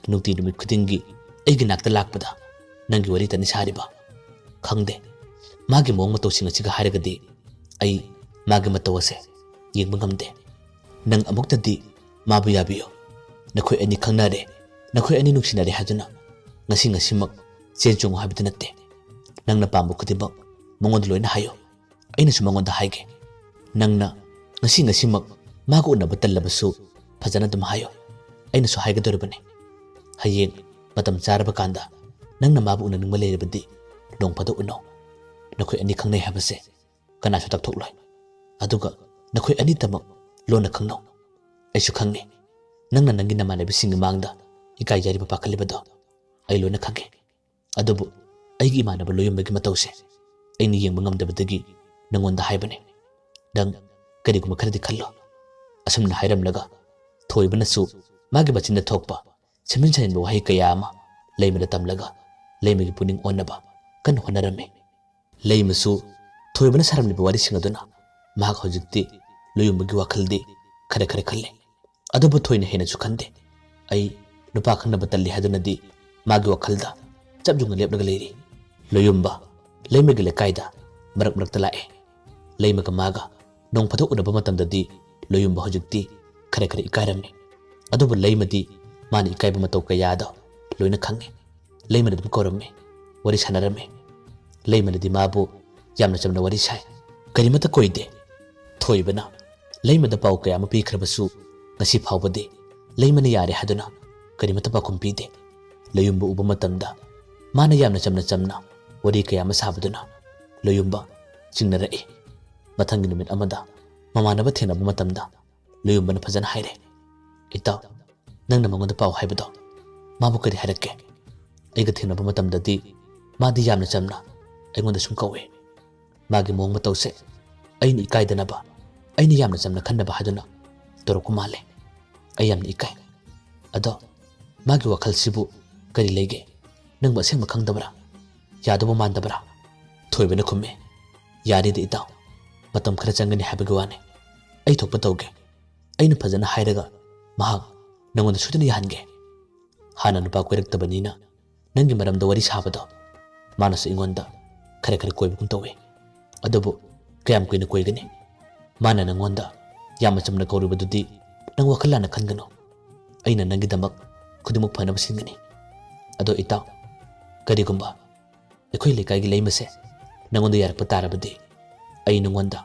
ꯅꯨꯡꯇꯤ ꯅꯨꯃꯤꯠ ꯈꯨꯗꯤꯡꯒꯤ ꯑꯩꯒꯤ ꯅꯥꯛꯇ ꯂꯥꯛꯄꯗ ꯅꯪꯒꯤ ꯋꯥꯔꯤꯇꯅꯤ ꯁꯥꯔꯤꯕ꯫ ꯈꯪꯗꯦ, ꯃꯥꯒꯤ ꯃꯑꯣꯡ ꯃꯇꯧꯁꯤꯡ ꯑꯁꯤꯒ ꯍꯥꯏꯔꯒꯗꯤ ꯑꯩ ꯃꯥꯒꯤ ꯃꯇꯧ ꯑꯁꯦ ꯌꯦꯡꯕ ꯉꯝꯗꯦ꯫ ꯅꯪ ꯑꯃꯨꯛꯇꯗꯤ ꯃꯥꯕꯨ ꯌꯥꯕꯤꯌꯨ꯫ ꯅꯈꯣꯏ ꯑꯅꯤ ꯈꯪꯅꯔꯦ, ꯅꯈꯣꯏ ꯑꯅꯤ ꯅꯨꯡꯁꯤꯅꯔꯦ ꯍꯥꯏꯗꯨꯅ ꯉꯁꯤ ꯉꯁꯤꯃꯛ ꯆꯦꯟ ꯆꯣꯡꯉꯨ ꯍꯥꯏꯕꯗꯤ ꯅꯠꯇꯦ꯫ ꯅꯪꯅ ꯄꯥꯝꯕ ꯈꯨꯗꯤꯡꯃꯛ ꯃꯉꯣꯟꯗ ꯂꯣꯏꯅ ꯍꯥꯏꯌꯨ꯫ ꯑꯩꯅꯁꯨ ꯃꯉꯣꯟꯗ ꯍꯥꯏꯒꯦ꯫ ꯅꯪꯅ ꯉꯁꯤ ꯉꯁꯤꯃꯛ ꯃꯥꯒ ꯎꯅꯕ ꯇꯜꯂꯕꯁꯨ ꯐꯖꯅ ꯑꯗꯨꯝ ꯍꯥꯏꯌꯨ꯫ ꯑꯩꯅꯁꯨ ꯍꯥꯏꯒꯗꯧꯔꯤꯕꯅꯤ꯫ ꯍꯌꯦꯡ ꯃꯇꯝ ꯆꯥꯔꯕ ꯀꯥꯟꯗ ꯅꯪꯅ ꯃꯥꯕꯨ ꯎꯅꯅꯤꯡꯕ ꯂꯩꯔꯕꯗꯤ ꯅꯣꯡ ꯐꯥꯗꯣꯛ ꯎꯅꯧ꯫ ꯅꯈꯣꯏ ꯑꯅꯤ ꯈꯪꯅꯩ ꯍꯥꯏꯕꯁꯦ ꯀꯅꯥꯁꯨ ꯇꯥꯛꯊꯣꯛꯂꯣꯏ꯫ ꯑꯗꯨꯒ ꯅꯈꯣꯏ ꯑꯅꯤꯇꯃꯛ ꯂꯣꯟꯅ ꯈꯪꯅꯧ꯫ ꯑꯩꯁꯨ ꯈꯪꯉꯤ, ꯅꯪꯅ ꯅꯪꯒꯤ ꯅꯃꯥꯟꯅꯕꯤꯁꯤꯡꯒꯤ ꯃꯥꯡꯗ ꯏꯀꯥꯏꯖꯔꯤꯕ ꯄꯥꯈꯠꯂꯤꯕꯗꯣ꯫ ꯑꯩ ꯂꯣꯏꯅ ꯈꯪꯉꯤ꯫ ꯑꯗꯨꯕꯨ ꯑꯩꯒꯤ ꯏꯃꯥꯟꯅꯕ ꯂꯣꯌꯨꯝꯕꯒꯤ ꯃꯇꯧꯁꯦ ꯑꯩꯅ ꯌꯦꯡꯕ ꯉꯝꯗꯕꯗꯒꯤ ꯅꯪꯉꯣꯟꯗ ꯍꯥꯏꯕꯅꯦ꯫ ꯅꯪ ꯀꯔꯤꯒꯨꯝꯕ ꯈꯔꯗꯤ ꯈꯜꯂꯣ꯫" ꯑꯁꯨꯝꯅ ꯍꯥꯏꯔꯝꯂꯒ ꯊꯣꯏꯕꯅꯁꯨ ꯃꯥꯒꯤ ꯃꯆꯤꯟꯗ ꯊꯣꯛꯄ ꯁꯦꯝꯖꯤꯟ ꯁꯥꯖꯤꯟꯕ ꯋꯥꯍꯩ ꯀꯌꯥ ꯑꯃ ꯂꯩꯃꯗ ꯇꯝꯂꯒ ꯂꯩꯃꯒꯤ ꯄꯨꯛꯅꯤꯡ ꯑꯣꯟꯅꯕ ꯀꯟꯅ ꯍꯣꯠꯅꯔꯝꯃꯤ꯫ ꯂꯩꯃꯁꯨ ꯊꯣꯏꯕꯅ ꯁꯥꯔꯝꯂꯤꯕ ꯋꯥꯔꯤꯁꯤꯡ ꯑꯗꯨꯅ ꯃꯍꯥꯛ ꯍꯧꯖꯤꯛꯇꯤ ꯂꯣꯌꯨꯝꯕꯒꯤ ꯋꯥꯈꯜꯗꯤ ꯈꯔ ꯈꯔ ꯈꯜꯂꯦ꯫ ꯑꯗꯨꯕꯨ ꯊꯣꯏꯅ ꯍꯦꯟꯅꯁꯨ ꯈꯟꯗꯦ꯫ "ꯑꯩ ꯅꯨꯄꯥ ꯈꯪꯅꯕ ꯇꯜꯂꯤ" ꯍꯥꯏꯗꯨꯅꯗꯤ ꯃꯥꯒꯤ ꯋꯥꯈꯜꯗ ꯆꯞ ꯌꯨꯡꯅ ꯂꯦꯞꯂꯒ ꯂꯩꯔꯤ꯫ ꯂꯣꯌꯨꯝꯕ ꯂꯩꯃꯒꯤ ꯂꯩꯀꯥꯏꯗ ꯃꯔꯛ ꯃꯔꯛꯇ ꯂꯥꯛꯑꯦ꯫ ꯂꯩꯃꯒ ꯃꯥꯒ ꯅꯣꯡ ꯐꯥꯗꯣꯛ ꯎꯅꯕ ꯃꯇꯝꯗꯗꯤ ꯂꯣꯌꯨꯝꯕ ꯍꯧꯖꯤꯛꯇꯤ ꯈꯔ ꯈꯔ ꯏꯀꯥꯏꯔꯝꯃꯤ꯫ ꯑꯗꯨꯕꯨ ꯂꯩꯃꯗꯤ ꯃꯥꯅ ꯏꯀꯥꯏꯕ ꯃꯇꯧ ꯀꯌꯥꯗꯣ ꯂꯣꯏꯅ ꯈꯪꯉꯤ꯫ ꯂꯩꯃꯅ ꯑꯗꯨꯝ ꯀꯧꯔꯝꯃꯤ, ꯋꯥꯔꯤ ꯁꯥꯟꯅꯔꯝꯃꯤ꯫ ꯂꯩꯃꯅꯗꯤ ꯃꯥꯕꯨ ꯌꯥꯝꯅ ꯆꯝꯅ ꯋꯥꯔꯤ ꯁꯥꯏ꯫ ꯀꯔꯤꯃꯠꯇ ꯀꯣꯏꯗꯦ꯫ ꯊꯣꯏꯕꯅ ꯂꯩꯃꯗ ꯄꯥꯎ ꯀꯌꯥ ꯑꯃ ꯄꯤꯈ꯭ꯔꯕꯁꯨ ꯉꯁꯤ ꯐꯥꯎꯕꯗꯤ ꯂꯩꯃꯅ ꯌꯥꯔꯦ ꯍꯥꯏꯗꯨꯅ ꯀꯔꯤꯃꯠꯇ ꯄꯥꯎꯈꯨꯝ ꯄꯤꯗꯦ꯫ ꯂꯣꯌꯨꯝꯕ ꯎꯕ ꯃꯇꯝꯗ ꯃꯥꯅ ꯌꯥꯝꯅ ꯆꯝꯅ ꯆꯝꯅ ꯋꯥꯔꯤ ꯀꯌꯥ ꯑꯃ ꯁꯥꯕꯗꯨꯅ ꯂꯣꯌꯨꯝꯕ ꯆꯤꯡꯅꯔꯛꯏ꯫ ꯃꯊꯪꯒꯤ ꯅꯨꯃꯤꯠ ꯑꯃꯗ ꯃꯃꯥꯟꯅꯕ ꯊꯦꯡꯅꯕ ꯃꯇꯝꯗ ꯂꯣꯌꯨꯝꯕꯅ ꯐꯖꯅ ꯍꯥꯏꯔꯦ, "ꯏꯇꯥꯎ, ꯅꯪꯅ ꯃꯉꯣꯟꯗ ꯄꯥꯎ ꯍꯥꯏꯕꯗꯣ ꯃꯥꯕꯨ ꯀꯔꯤ ꯍꯥꯏꯔꯛꯀꯦ? ꯑꯩꯒ ꯊꯦꯡꯅꯕ ꯃꯇꯝꯗꯗꯤ ꯃꯥꯗꯤ ꯌꯥꯝꯅ ꯆꯝꯅ ꯑꯩꯉꯣꯟꯗ ꯁꯨꯝ ꯀꯧꯏ꯫ ꯃꯥꯒꯤ ꯃꯑꯣꯡ ꯃꯇꯧꯁꯦ ꯑꯩꯅ ꯏꯀꯥꯏꯗꯅꯕ, ꯑꯩꯅ ꯌꯥꯝꯅ ꯆꯝꯅ ꯈꯟꯅꯕ ꯍꯥꯏꯗꯨꯅ ꯇꯧꯔꯛꯄ ꯃꯥꯜꯂꯦ꯫ ꯑꯩ ꯌꯥꯝꯅ ꯏꯀꯥꯏ꯫ ꯑꯗꯣ ꯃꯥꯒꯤ ꯋꯥꯈꯜꯁꯤꯕꯨ ꯀꯔꯤ ꯂꯩꯒꯦ? ꯅꯪꯕꯨ ꯑꯁꯦꯡꯕ ꯈꯪꯗꯕ꯭ꯔꯥ? ꯌꯥꯗꯧꯕ ꯃꯥꯟꯗꯕ꯭ꯔꯥ?" ꯊꯣꯏꯕꯅ ꯈꯨꯝꯃꯤ, "ꯌꯥꯔꯤꯗ ꯏꯇꯥꯎ, ꯃꯇꯝ ꯈꯔ ꯆꯪꯒꯅꯤ ꯍꯥꯏꯕꯒꯤ ꯋꯥꯅꯤ꯫ ꯑꯩ ꯊꯣꯛꯄ ꯇꯧꯒꯦ꯫ ꯑꯩꯅ ꯐꯖꯅ ꯍꯥꯏꯔꯒ ꯃꯍꯥꯛ ꯅꯪꯉꯣꯟꯗ ꯁꯣꯏꯗꯅ ꯌꯥꯍꯟꯒꯦ꯫ ꯍꯥꯟꯅ ꯅꯨꯄꯥ ꯀꯣꯏꯔꯛꯇꯕꯅꯤꯅ ꯅꯪꯒꯤ ꯃꯔꯝꯗ ꯋꯥꯔꯤ ꯁꯥꯕꯗꯣ ꯃꯥꯅꯁꯨ ꯑꯩꯉꯣꯟꯗ ꯈꯔ ꯈꯔ ꯀꯣꯏꯕꯒꯨꯝ ꯇꯧꯏ꯫ ꯑꯗꯨꯕꯨ ꯀꯌꯥꯝ ꯀꯨꯏꯅ ꯀꯣꯏꯒꯅꯤ? ꯃꯥꯅ ꯅꯪꯉꯣꯟꯗ ꯌꯥꯝꯅ ꯆꯝꯅ ꯀꯧꯔꯤꯕꯗꯨꯗꯤ ꯅꯪ ꯋꯥꯈꯜ ꯂꯥꯟꯅ ꯈꯟꯒꯅꯨ꯫ ꯑꯩꯅ ꯅꯪꯒꯤꯗꯃꯛ ꯈꯨꯗꯤꯡꯃꯛ ꯐꯅꯕ ꯁꯤꯟꯒꯅꯤ꯫ ꯑꯗꯣ ꯏꯇꯥꯎ, ꯀꯔꯤꯒꯨꯝꯕ ꯑꯩꯈꯣꯏ ꯂꯩꯀꯥꯏꯒꯤ ꯂꯩꯃꯁꯦ ꯅꯪꯉꯣꯟꯗ ꯌꯥꯔꯛꯄ ꯇꯥꯔꯕꯗꯤ ꯑꯩ ꯅꯪꯉꯣꯟꯗ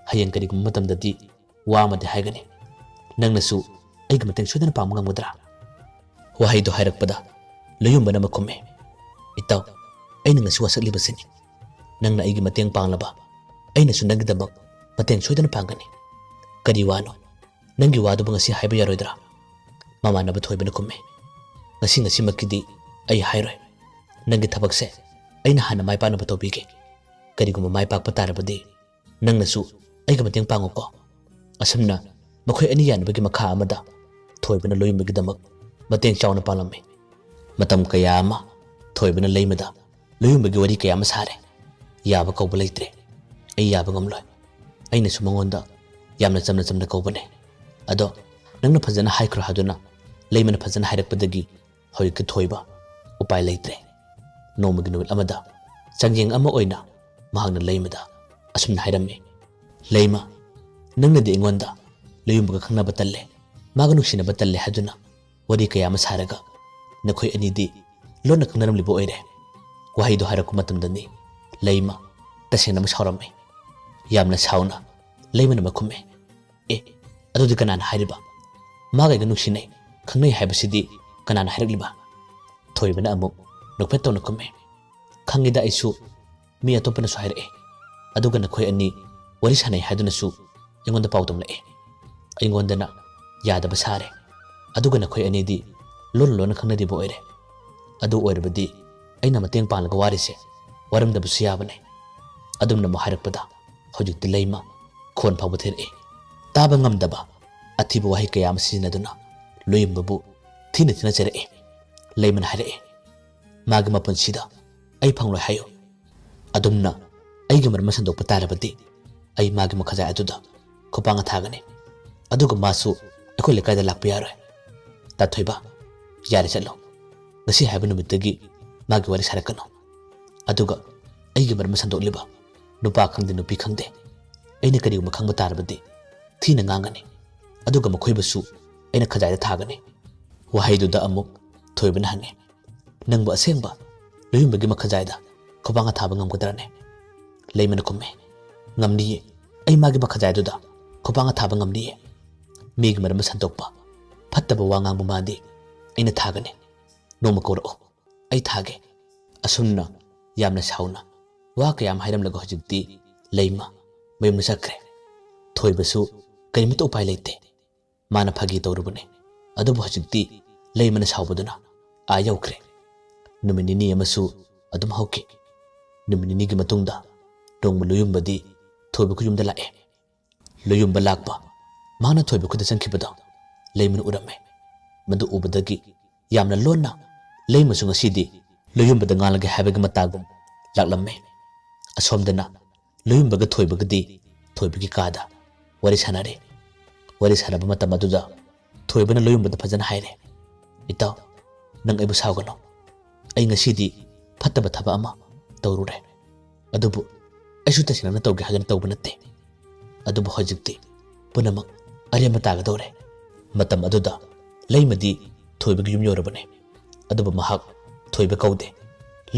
ꯍꯌꯦꯡ ꯀꯔꯤꯒꯨꯝꯕ ꯃꯇꯝꯗꯗꯤ ꯋꯥ ꯑꯃꯗꯤ ꯍꯥꯏꯒꯅꯤ꯫ ꯅꯪꯅꯁꯨ ꯑꯩꯒꯤ ꯃꯇꯦꯡ ꯁꯣꯏꯗꯅ ꯄꯥꯡꯕ ꯉꯝꯒꯗ꯭ꯔꯥ?" ꯋꯥꯍꯩꯗꯣ ꯍꯥꯏꯔꯛꯄꯗ ꯂꯣꯌꯨꯝꯕꯅ ꯑꯃ ꯈꯨꯝꯃꯤ, "ꯏꯇꯥꯎ, ꯑꯩꯅ ꯉꯁꯤ ꯋꯥꯁꯛꯂꯤꯕꯁꯤꯅꯤ꯫ ꯅꯪꯅ ꯑꯩꯒꯤ ꯃꯇꯦꯡ ꯄꯥꯡꯂꯕ ꯑꯩꯅꯁꯨ ꯅꯪꯒꯤꯗꯃꯛ ꯃꯇꯦꯡ ꯁꯣꯏꯗꯅ ꯄꯥꯡꯒꯅꯤ꯫ ꯀꯔꯤ ꯋꯥꯅꯣ? ꯅꯪꯒꯤ ꯋꯥꯗꯨꯕꯨ ꯉꯁꯤ ꯍꯥꯏꯕ ꯌꯥꯔꯣꯏꯗ꯭ꯔꯥ?" ꯃꯃꯥꯟꯅꯕ ꯊꯣꯏꯕꯅ ꯈꯨꯝꯃꯤ, "ꯉꯁꯤ ꯉꯁꯤꯃꯛꯀꯤꯗꯤ ꯑꯩ ꯍꯥꯏꯔꯣꯏ꯫ "ꯅꯪꯒꯤ ꯊꯕꯛꯁꯦ ꯑꯩꯅ ꯍꯥꯟꯅ ꯃꯥꯏ ꯄꯥꯛꯅꯕ ꯇꯧꯕꯤꯒꯦ꯫ ꯀꯔꯤꯒꯨꯝꯕ ꯃꯥꯏ ꯄꯥꯛꯄ ꯇꯥꯔꯕꯗꯤ ꯅꯪꯅꯁꯨ ꯑꯩꯒ ꯃꯇꯦꯡ ꯄꯥꯡꯉꯨꯀꯣ"꯫ ꯑꯁꯨꯝꯅ ꯃꯈꯣꯏ ꯑꯅꯤ ꯌꯥꯅꯕꯒꯤ ꯃꯈꯥ ꯑꯃꯗ ꯊꯣꯏꯕꯅ ꯂꯣꯌꯨꯝꯕꯒꯤꯗꯃꯛ ꯃꯇꯦꯡ ꯆꯥꯎꯅ ꯄꯥꯡꯂꯝꯃꯤ꯫ ꯃꯇꯝ ꯀꯌꯥ ꯑꯃ ꯊꯣꯏꯕꯅ ꯂꯩꯃꯗ ꯂꯣꯌꯨꯝꯕꯒꯤ ꯋꯥꯔꯤ ꯀꯌꯥ ꯑꯃ ꯁꯥꯔꯦ꯫ "ꯌꯥꯕ ꯀꯧꯕ ꯂꯩꯇ꯭ꯔꯦ, ꯑꯩ ꯌꯥꯕ ꯉꯝꯂꯣꯏ"꯫ ꯑꯩꯅꯁꯨ ꯃꯉꯣꯟꯗ ꯌꯥꯝꯅ ꯆꯝꯅ ꯆꯝꯅ ꯀꯧꯕꯅꯦ꯫ ꯑꯗꯣ ꯅꯪꯅ ꯐꯖꯅ ꯍꯥꯏꯈ꯭ꯔꯣ ꯍꯥꯏꯗꯨꯅ ꯂꯩꯃꯅ ꯐꯖꯅ ꯍꯥꯏꯔꯛꯄꯗꯒꯤ ꯍꯧꯖꯤꯛꯇꯤ ꯊꯣꯏꯕ ꯎꯄꯥꯏ ꯂꯩꯇ꯭ꯔꯦ꯫ ꯅꯣꯡꯃꯒꯤ ꯅꯨꯃꯤꯠ ꯑꯃꯗ ꯆꯥꯡꯌꯦꯡ ꯑꯃ ꯑꯣꯏꯅ ꯃꯍꯥꯛꯅ ꯂꯩꯃꯗ ꯑꯁꯨꯝꯅ ꯍꯥꯏꯔꯝꯃꯤ: "ꯂꯩꯃ, ꯅꯪꯅꯗꯤ ꯑꯩꯉꯣꯟꯗ ꯂꯣꯌꯨꯝꯕꯒ ꯈꯪꯅꯕ ꯇꯜꯂꯦ, ꯃꯥꯒ ꯅꯨꯡꯁꯤꯅꯕ ꯇꯜꯂꯦ ꯍꯥꯏꯗꯨꯅ ꯋꯥꯔꯤ ꯀꯌꯥ ꯑꯃ ꯁꯥꯔꯒ ꯅꯈꯣꯏ ꯑꯅꯤꯗꯤ ꯂꯣꯟꯅ ꯈꯪꯅꯔꯝꯂꯤꯕ ꯑꯣꯏꯔꯦ"꯫ ꯋꯥꯍꯩꯗꯣ ꯍꯥꯏꯔꯛꯄ ꯃꯇꯝꯗꯅꯤ ꯂꯩꯃ ꯇꯁꯦꯡꯅ ꯑꯃ ꯁꯥꯎꯔꯝꯃꯤ꯫ ꯌꯥꯝꯅ ꯁꯥꯎꯅ ꯂꯩꯃꯅ ꯑꯃ ꯈꯨꯝꯃꯤ: "ꯑꯦ, ꯑꯗꯨꯗꯤ ꯀꯅꯥꯅ ꯍꯥꯏꯔꯤꯕ? ꯃꯥꯒ ꯑꯩꯒ ꯅꯨꯡꯁꯤꯅꯩ, ꯈꯪꯅꯩ ꯍꯥꯏꯕꯁꯤꯗꯤ ꯀꯅꯥꯅ ꯍꯥꯏꯔꯛꯂꯤꯕ?" ꯊꯣꯏꯕꯅ ꯑꯃꯨꯛ ꯅꯣꯛꯐꯦꯠ ꯇꯧꯅ ꯈꯨꯝꯃꯤ: "ꯈꯪꯉꯤꯗ ꯑꯩꯁꯨ, ꯃꯤ ꯑꯇꯣꯞꯄꯅꯁꯨ ꯍꯥꯏꯔꯛꯑꯦ꯫ ꯑꯗꯨꯒ ꯅꯈꯣꯏ ꯑꯅꯤ ꯋꯥꯔꯤ ꯁꯥꯟꯅꯩ ꯍꯥꯏꯗꯨꯅꯁꯨ ꯑꯩꯉꯣꯟꯗ ꯄꯥꯎ ꯇꯝꯂꯛꯑꯦ꯫ ꯑꯩꯉꯣꯟꯗꯅ ꯌꯥꯗꯕ ꯁꯥꯔꯦ꯫ ꯑꯗꯨꯒ ꯅꯈꯣꯏ ꯑꯅꯤꯗꯤ ꯂꯣꯟꯅ ꯂꯣꯟꯅ ꯈꯪꯅꯔꯤꯕ ꯑꯣꯏꯔꯦ꯫ ꯑꯗꯨ ꯑꯣꯏꯔꯕꯗꯤ ꯑꯩꯅ ꯃꯇꯦꯡ ꯄꯥꯡꯂꯒ ꯋꯥꯔꯤꯁꯦ ꯋꯥꯔꯝꯗꯕꯁꯨ ꯌꯥꯕꯅꯦ"꯫ ꯑꯗꯨꯝꯅ ꯑꯃꯨꯛ ꯍꯥꯏꯔꯛꯄꯗ ꯍꯧꯖꯤꯛꯇꯤ ꯂꯩꯃ ꯈꯣꯟ ꯐꯥꯎꯕ ꯊꯤꯔꯛꯏ꯫ ꯇꯥꯕ ꯉꯝꯗꯕ ꯑꯊꯤꯕ ꯋꯥꯍꯩ ꯀꯌꯥ ꯑꯃ ꯁꯤꯖꯤꯟꯅꯗꯨꯅ ꯂꯣꯌꯨꯝꯕꯕꯨ ꯊꯤꯅ ꯊꯤꯅ ꯆꯩꯔꯛꯏ꯫ ꯂꯩꯃꯅ ꯍꯥꯏꯔꯛꯏ: "ꯃꯥꯒꯤ ꯃꯄꯨꯟꯁꯤꯗ ꯑꯩ ꯐꯪꯂꯣꯏ ꯍꯥꯏꯌꯨ꯫ ꯑꯗꯨꯝꯅ ꯑꯩꯒꯤ ꯃꯔꯝ ꯁꯟꯗꯣꯛꯄ ꯇꯥꯔꯕꯗꯤ ꯑꯩ ꯃꯥꯒꯤ ꯃꯈꯖꯥꯏ ꯑꯗꯨꯗ ꯈꯨꯄꯥꯡ ꯊꯥꯒꯅꯤ꯫ ꯑꯗꯨꯒ ꯃꯥꯁꯨ ꯑꯩꯈꯣꯏ ꯂꯩꯀꯥꯏꯗ ꯂꯥꯛꯄ ꯌꯥꯔꯣꯏ꯫ ꯇꯥꯊꯣꯏꯕ, ꯌꯥꯔꯦ ꯆꯠꯂꯣ꯫ ꯉꯁꯤ ꯍꯥꯏꯕ ꯅꯨꯃꯤꯠꯇꯒꯤ ꯃꯥꯒꯤ ꯋꯥꯔꯤ ꯁꯥꯔꯛꯀꯅꯨ꯫ ꯑꯗꯨꯒ ꯑꯩꯒꯤ ꯃꯔꯝ ꯁꯟꯗꯣꯛꯂꯤꯕ ꯅꯨꯄꯥ ꯈꯪꯗꯦ ꯅꯨꯄꯤ ꯈꯪꯗꯦ, ꯑꯩꯅ ꯀꯔꯤꯒꯨꯝꯕ ꯈꯪꯕ ꯇꯥꯔꯕꯗꯤ ꯊꯤꯅ ꯉꯥꯡꯒꯅꯤ꯫ ꯑꯗꯨꯒ ꯃꯈꯣꯏꯕꯨꯁꯨ ꯑꯩꯅ ꯈꯖꯥꯏꯗ ꯊꯥꯒꯅꯤ"꯫ ꯋꯥꯍꯩꯗꯨꯗ ꯑꯃꯨꯛ ꯊꯣꯏꯕꯅ ꯍꯪꯉꯤ: "ꯅꯪꯕꯨ ꯑꯁꯦꯡꯕ ꯂꯣꯌꯨꯝꯕꯒꯤ ꯃꯈꯖꯥꯏꯗ ꯈꯨꯕꯥꯡ ꯑꯊꯥꯕ ꯉꯝꯒꯗ꯭ꯔꯅꯦ?" ꯂꯩꯃꯅ ꯈꯨꯝꯃꯤ: "ꯉꯝꯅꯤꯌꯦ, ꯑꯩ ꯃꯥꯒꯤ ꯃꯈꯖꯥꯏꯗꯨꯗ ꯈꯨꯕꯥꯡ ꯑꯊꯥꯕ ꯉꯝꯅꯤꯌꯦ꯫ ꯃꯤꯒꯤ ꯃꯔꯝꯗ ꯁꯟꯗꯣꯛꯄ ꯐꯠꯇꯕ ꯋꯥ ꯉꯥꯡꯕ ꯃꯥꯗꯤ ꯑꯩꯅ ꯊꯥꯒꯅꯤ꯫ ꯅꯣꯡꯃ ꯀꯧꯔꯛꯎ, ꯑꯩ ꯊꯥꯒꯦ"꯫ ꯑꯁꯨꯝꯅ ꯌꯥꯝꯅ ꯁꯥꯎꯅ ꯋꯥ ꯀꯌꯥ ꯑꯃ ꯍꯥꯏꯔꯝꯂꯒ ꯍꯧꯖꯤꯛꯇꯤ ꯂꯩꯃ ꯃꯌꯨꯝꯗ ꯆꯠꯈ꯭ꯔꯦ꯫ ꯊꯣꯏꯕꯁꯨ ꯀꯔꯤꯃꯠꯇ ꯎꯄꯥꯏ ꯂꯩꯇꯦ꯫ ꯃꯥꯅ ꯐꯥꯒꯤ ꯇꯧꯔꯨꯕꯅꯦ, ꯑꯗꯨꯕꯨ ꯍꯧꯖꯤꯛꯇꯤ ꯂꯩꯃꯅ ꯁꯥꯎꯕꯗꯨꯅ ꯑꯥ ꯌꯧꯈ꯭ꯔꯦ꯫ ꯅꯨꯃꯤꯠ ꯅꯤꯅꯤ ꯑꯃꯁꯨ ꯑꯗꯨꯝ ꯍꯧꯈꯤ꯫ ꯅꯨꯃꯤꯠ ꯅꯤꯅꯤꯒꯤ ꯃꯇꯨꯡꯗ ꯅꯣꯡꯃ ꯂꯣꯌꯨꯝꯕꯗꯤ ꯊꯣꯏꯕ ꯈꯨꯌꯨꯝꯗ ꯂꯥꯛꯑꯦ꯫ ꯂꯣꯌꯨꯝꯕ ꯂꯥꯛꯄ, ꯃꯍꯥꯛꯅ ꯊꯣꯏꯕ ꯈꯨꯗ ꯆꯪꯈꯤꯕꯗꯣ ꯂꯩꯃꯅ ꯎꯔꯝꯃꯦ꯫ ꯃꯗꯨ ꯎꯕꯗꯒꯤ ꯌꯥꯝꯅ ꯂꯣꯟꯅ ꯂꯩꯃꯁꯨ ꯉꯁꯤꯗꯤ ꯂꯣꯌꯨꯝꯕꯗ ꯉꯥꯡꯂꯒꯦ ꯍꯥꯏꯕꯒꯤ ꯃꯇꯥꯒꯨꯝ ꯂꯥꯛꯂꯝꯃꯦ꯫ ꯑꯁꯣꯝꯗꯅ ꯂꯣꯌꯨꯝꯕꯒ ꯊꯣꯏꯕꯒꯗꯤ ꯊꯣꯏꯕꯒꯤ ꯀꯥꯗ ꯋꯥꯔꯤ ꯁꯥꯟꯅꯔꯦ꯫ ꯋꯥꯔꯤ ꯁꯥꯟꯅꯕ ꯃꯇꯝ ꯑꯗꯨꯗ ꯊꯣꯏꯕꯅ ꯂꯣꯌꯨꯝꯕꯗ ꯐꯖꯅ ꯍꯥꯏꯔꯦ, "ꯏꯇꯥꯎ, ꯅꯪ ꯑꯩꯕꯨ ꯁꯥꯎꯒꯅꯨ꯫ ꯑꯩ ꯉꯁꯤꯗꯤ ꯐꯠꯇꯕ ꯊꯕꯛ ꯑꯃ ꯇꯧꯔꯨꯔꯦ꯫ ꯑꯗꯨꯕꯨ ꯑꯩꯁꯨ ꯇꯁꯦꯡꯅ ꯇꯧꯒꯦ ꯍꯥꯏꯗꯅ ꯇꯧꯕ ꯅꯠꯇꯦ꯫ ꯑꯗꯨꯕꯨ ꯍꯧꯖꯤꯛꯇꯤ ꯄꯨꯝꯅꯃꯛ ꯑꯔꯦꯝꯕ ꯇꯥꯒꯗꯧꯔꯦ꯫" ꯃꯇꯝ ꯑꯗꯨꯗ ꯂꯩꯃꯗꯤ ꯊꯣꯏꯕꯒꯤ ꯌꯨꯝ ꯌꯧꯔꯕꯅꯦ꯫ ꯑꯗꯨꯕꯨ ꯃꯍꯥꯛ ꯊꯣꯏꯕ ꯀꯧꯗꯦ꯫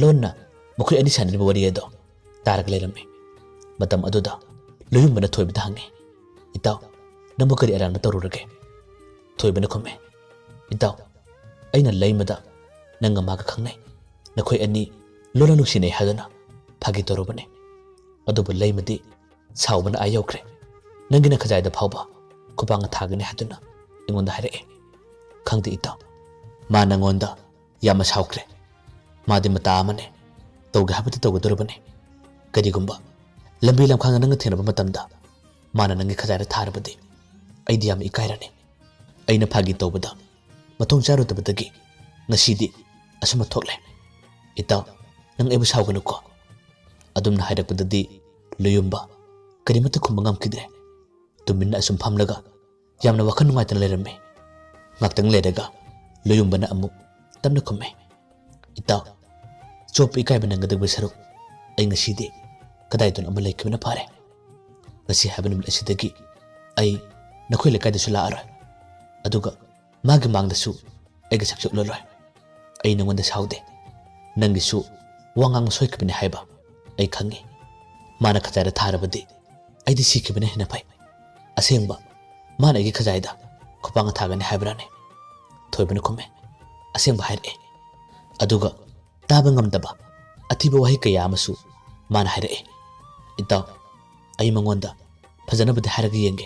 ꯂꯣꯟꯅ ꯃꯈꯣꯏ ꯑꯅꯤ ꯁꯥꯟꯅꯔꯤꯕ ꯋꯥꯔꯤ ꯑꯗꯣ ꯇꯥꯔꯒ ꯂꯩꯔꯝꯃꯤ꯫ ꯃꯇꯝ ꯑꯗꯨꯗ ꯂꯣꯌꯨꯝꯕꯅ ꯊꯣꯏꯕꯗ ꯍꯪꯉꯤ, "ꯏꯇꯥꯎ, ꯅꯪꯕꯨ ꯀꯔꯤ ꯑꯔꯥꯟꯕ ꯇꯧꯔꯨꯔꯒꯦ?" ꯊꯣꯏꯕꯅ ꯈꯨꯝꯃꯦ, "ꯏꯇꯥꯎ, ꯑꯩꯅ ꯂꯩꯃꯗ ꯅꯪꯒ ꯃꯥꯒ ꯈꯪꯅꯩ, ꯅꯈꯣꯏ ꯑꯅꯤ ꯂꯣꯟꯅ ꯅꯨꯡꯁꯤꯅꯩ ꯍꯥꯏꯗꯨꯅ ꯐꯥꯒꯤ ꯇꯧꯔꯨꯕꯅꯤ꯫ ꯑꯗꯨꯕꯨ ꯂꯩꯃꯗꯤ ꯁꯥꯎꯕꯅ ꯑꯥ ꯌꯧꯈ꯭ꯔꯦ꯫ ꯅꯪꯒꯤ ꯅꯈꯖꯥꯏꯗ ꯐꯥꯎꯕ ꯈꯨꯄꯥꯡ ꯊꯥꯒꯅꯤ ꯍꯥꯏꯗꯨꯅ ꯑꯩꯉꯣꯟꯗ ꯍꯥꯏꯔꯛꯑꯦ꯫ ꯈꯪꯗꯦ ꯏꯇꯥꯎ, ꯃꯥ ꯅꯪꯉꯣꯟꯗ ꯌꯥꯝꯅ ꯁꯥꯎꯈ꯭ꯔꯦ꯫ ꯃꯥꯗꯤ ꯃꯇꯥ ꯑꯃꯅꯦ, ꯇꯧꯒꯦ ꯍꯥꯏꯕꯗꯤ ꯇꯧꯒꯗꯧꯔꯕꯅꯤ꯫ ꯀꯔꯤꯒꯨꯝꯕ ꯂꯝꯕꯤ ꯂꯝꯈꯥꯡꯗ ꯅꯪꯒ ꯊꯦꯡꯅꯕ ꯃꯇꯝꯗ ꯃꯥꯅ ꯅꯪꯒꯤ ꯈꯖꯥꯏꯗ ꯊꯥꯔꯕꯗꯤ ꯑꯩꯗꯤ ꯌꯥꯝꯅ ꯏꯀꯥꯏꯔꯅꯤ꯫ ꯑꯩꯅ ꯐꯥꯒꯤ ꯇꯧꯕꯗ ꯃꯊꯣꯡ ꯆꯥꯔꯨꯗꯕꯗꯒꯤ ꯉꯁꯤꯗꯤ ꯑꯁꯨꯝꯕ ꯊꯣꯛꯂꯦ꯫ ꯏꯇꯥꯎ, ꯅꯪ ꯑꯩꯕꯨ ꯁꯥꯎꯒꯅꯨꯀꯣ꯫" ꯑꯗꯨꯝꯅ ꯍꯥꯏꯔꯛꯄꯗꯗꯤ ꯂꯣꯌꯨꯝꯕ ꯀꯔꯤꯃꯠꯇ ꯈꯨꯝꯕ ꯉꯝꯈꯤꯗ꯭ꯔꯦ꯫ ꯇꯨꯃꯤꯟꯅ ꯑꯁꯨꯝ ꯐꯝꯂꯒ ꯌꯥꯝꯅ ꯋꯥꯈꯜ ꯅꯨꯡꯉꯥꯏꯇꯅ ꯂꯩꯔꯝꯃꯤ꯫ ꯉꯥꯛꯇꯪ ꯂꯩꯔꯒ ꯂꯣꯌꯨꯝꯕꯅ ꯑꯃꯨꯛ ꯇꯞꯅ ꯈꯨꯝꯃꯦ, "ꯏꯇꯥꯎ, ꯆꯣꯞꯄ ꯏꯀꯥꯏꯕ ꯅꯪꯒꯗꯕꯒꯤ ꯁꯔꯨꯛ ꯑꯩ ꯉꯁꯤꯗꯤ ꯀꯗꯥꯏꯗꯅꯣ ꯑꯃ ꯂꯩꯈꯤꯕꯅ ꯐꯔꯦ꯫ ꯉꯁꯤ ꯍꯥꯏꯕ ꯅꯨꯃꯤꯠ ꯑꯁꯤꯗꯒꯤ ꯑꯩ ꯅꯈꯣꯏ ꯂꯩꯀꯥꯏꯗꯁꯨ ꯂꯥꯛꯑꯔꯣꯏ꯫ ꯑꯗꯨꯒ ꯃꯥꯒꯤ ꯃꯥꯡꯗꯁꯨ ꯑꯩꯒꯤ ꯁꯛꯁꯨ ꯎꯠꯂꯔꯣꯏ꯫ ꯑꯩ ꯅꯉꯣꯟꯗ ꯁꯥꯎꯗꯦ꯫ ꯅꯪꯒꯤꯁꯨ ꯋꯥ ꯉꯥꯡꯕ ꯁꯣꯏꯈꯤꯕꯅꯤ ꯍꯥꯏꯕ ꯑꯩ ꯈꯪꯉꯤ꯫ ꯃꯥꯅ ꯈꯖꯥꯏꯗ ꯊꯥꯔꯕꯗꯤ ꯑꯩꯗꯤ ꯁꯤꯈꯤꯕꯅ ꯍꯦꯟꯅ ꯐꯩ꯫ ꯑꯁꯦꯡꯕ, ꯃꯥꯅ ꯑꯩꯒꯤ ꯈꯖꯥꯏꯗ ꯈꯨꯄꯥꯡ ꯊꯥꯒꯅꯤ ꯍꯥꯏꯕ꯭ꯔꯥꯅꯦ?" ꯊꯣꯏꯕꯅ ꯈꯨꯝꯃꯦ, "ꯑꯁꯦꯡꯕ ꯍꯥꯏꯔꯛꯑꯦ꯫ ꯑꯗꯨꯒ ꯇꯥꯕ ꯉꯝꯗꯕ ꯑꯊꯤꯕ ꯋꯥꯍꯩ ꯀꯌꯥ ꯑꯃꯁꯨ ꯃꯥꯅ ꯍꯥꯏꯔꯛꯑꯦ꯫ ꯏꯇꯥꯎ, ꯑꯩ ꯃꯉꯣꯟꯗ ꯐꯖꯅꯕꯨꯗꯤ ꯍꯥꯏꯔꯒ ꯌꯦꯡꯒꯦ꯫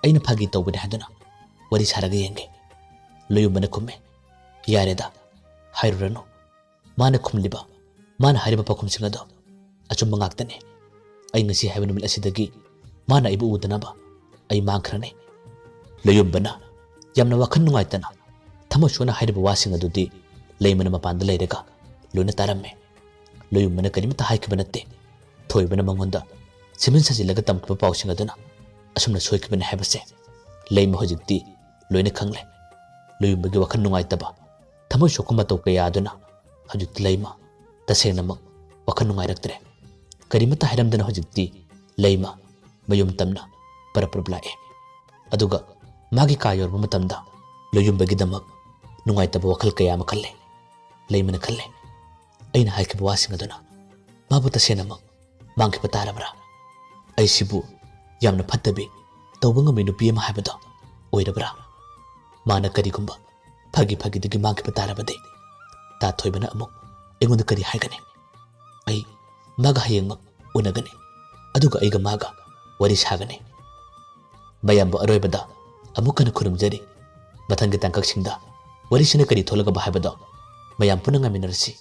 ꯑꯩꯅ ꯐꯥꯒꯤ ꯇꯧꯕꯅꯤ ꯍꯥꯏꯗꯨꯅ ꯋꯥꯔꯤ ꯁꯥꯔꯒ ꯌꯦꯡꯒꯦ꯫" ꯂꯣꯌꯨꯝꯕꯅ ꯈꯨꯝꯃꯦ, "ꯌꯥꯔꯦꯗ, ꯍꯥꯏꯔꯨꯔꯅꯨ꯫ ꯃꯥꯅ ꯈꯨꯝꯂꯤꯕ, ꯃꯥꯅ ꯍꯥꯏꯔꯤꯕ ꯄꯥꯎꯈꯨꯝꯁꯤꯡ ꯑꯗꯣ ꯑꯆꯨꯝꯕ ꯉꯥꯛꯇꯅꯤ꯫ ꯑꯩ ꯉꯁꯤ ꯍꯥꯏꯕ ꯅꯨꯃꯤꯠ ꯑꯁꯤꯗꯒꯤ ꯃꯥꯅ ꯑꯩꯕꯨ ꯎꯗꯅꯕ ꯑꯩ ꯃꯥꯡꯈ꯭ꯔꯅꯤ꯫ ꯂꯣꯌꯨꯝꯕꯅ ꯌꯥꯝꯅ ꯋꯥꯈꯜ ꯅꯨꯡꯉꯥꯏꯇꯅ ꯊꯃꯣꯏ ꯁꯣꯛꯅ ꯍꯥꯏꯔꯤꯕ ꯋꯥꯁꯤꯡ ꯑꯗꯨꯗꯤ ꯂꯩꯃꯅ ꯃꯄꯥꯟꯗ ꯂꯩꯔꯒ ꯂꯣꯏꯅ ꯇꯥꯔꯝꯃꯤ꯫ ꯂꯣꯌꯨꯝꯕꯅ ꯀꯔꯤꯃꯠꯇ ꯍꯥꯏꯈꯤꯕ ꯅꯠꯇꯦ꯫ ꯊꯣꯏꯕꯅ ꯃꯉꯣꯟꯗ ꯁꯦꯝꯖꯤꯟ ꯁꯥꯖꯤꯜꯂꯒ ꯇꯝꯈꯤꯕ ꯄꯥꯎꯁꯤꯡ ꯑꯗꯨꯅ ꯑꯁꯨꯝꯅ ꯁꯣꯏꯈꯤꯕꯅꯤ ꯍꯥꯏꯕꯁꯦ ꯂꯩꯃ ꯍꯧꯖꯤꯛꯇꯤ ꯂꯣꯏꯅ ꯈꯪꯂꯦ꯫ ꯂꯣꯌꯨꯝꯕꯒꯤ ꯋꯥꯈꯜ ꯅꯨꯡꯉꯥꯏꯇꯕ, ꯊꯃꯣꯏ ꯁꯣꯛꯄ ꯃꯇꯧ ꯀꯌꯥ ꯑꯗꯨꯅ ꯍꯧꯖꯤꯛꯇꯤ ꯂꯩꯃ ꯇꯁꯦꯡꯅꯃꯛ ꯋꯥꯈꯜ ꯅꯨꯡꯉꯥꯏꯔꯛꯇ꯭ꯔꯦ꯫ ꯀꯔꯤꯃꯠꯇ ꯍꯥꯏꯔꯝꯗꯅ ꯍꯧꯖꯤꯛꯇꯤ ꯂꯩꯃ ꯃꯌꯨꯝ ꯇꯝꯅ ꯄꯔꯞ ꯄꯔꯞ ꯂꯥꯛꯑꯦ꯫ ꯑꯗꯨꯒ ꯃꯥꯒꯤ ꯀꯥ ꯌꯧꯔꯕ ꯃꯇꯝꯗ ꯂꯣꯌꯨꯝꯕꯒꯤꯗꯃꯛ ꯅꯨꯡꯉꯥꯏꯇꯕ ꯋꯥꯈꯜ ꯀꯌꯥ ꯑꯃ ꯈꯜꯂꯦ꯫ ꯂꯩꯃꯅ ꯈꯜꯂꯦ, "ꯑꯩꯅ ꯍꯥꯏꯈꯤꯕ ꯋꯥꯁꯤꯡ ꯑꯗꯨꯅ ꯃꯥꯕꯨ ꯇꯁꯦꯡꯅꯃꯛ ꯃꯥꯡꯈꯤꯕ ꯇꯥꯔꯕ꯭ꯔꯥ? ꯑꯩꯁꯤꯕꯨ ꯌꯥꯝꯅ ꯐꯠꯇꯕꯤ, ꯇꯧꯕ ꯉꯝꯕꯤ ꯅꯨꯄꯤ ꯑꯃ ꯍꯥꯏꯕꯗꯣ ꯑꯣꯏꯔꯕ꯭ꯔꯥ? ꯃꯥꯅ ꯀꯔꯤꯒꯨꯝꯕ ꯐꯥꯒꯤ ꯐꯥꯒꯤꯗꯒꯤ ꯃꯥꯡꯈꯤꯕ ꯇꯥꯔꯕꯗꯤ ꯇꯥ ꯊꯣꯏꯕꯅ ꯑꯃꯨꯛ ꯑꯩꯉꯣꯟꯗ ꯀꯔꯤ ꯍꯥꯏꯒꯅꯤ? ꯑꯩ ꯃꯥꯒ ꯍꯌꯦꯡꯃꯛ ꯎꯅꯒꯅꯤ, ꯑꯗꯨꯒ ꯑꯩꯒ ꯃꯥꯒ ꯋꯥꯔꯤ ꯁꯥꯒꯅꯤ꯫ ꯃꯌꯥꯝꯕꯨ ꯑꯔꯣꯏꯕꯗ ꯑꯃꯨꯛ ꯍꯟꯅ ꯈꯨꯔꯨꯝꯖꯔꯤ꯫ ꯃꯊꯪꯒꯤ ꯇꯥꯡꯀꯛꯁꯤꯡꯗ ꯋꯥꯔꯤꯁꯤꯅ ꯀꯔꯤ ꯊꯣꯛꯂꯒꯕ ꯍꯥꯏꯕꯗꯣ ꯃꯌꯥꯝ ꯄꯨꯟꯅ ꯉꯥꯏꯃꯤꯟꯅꯔꯁꯤ꯫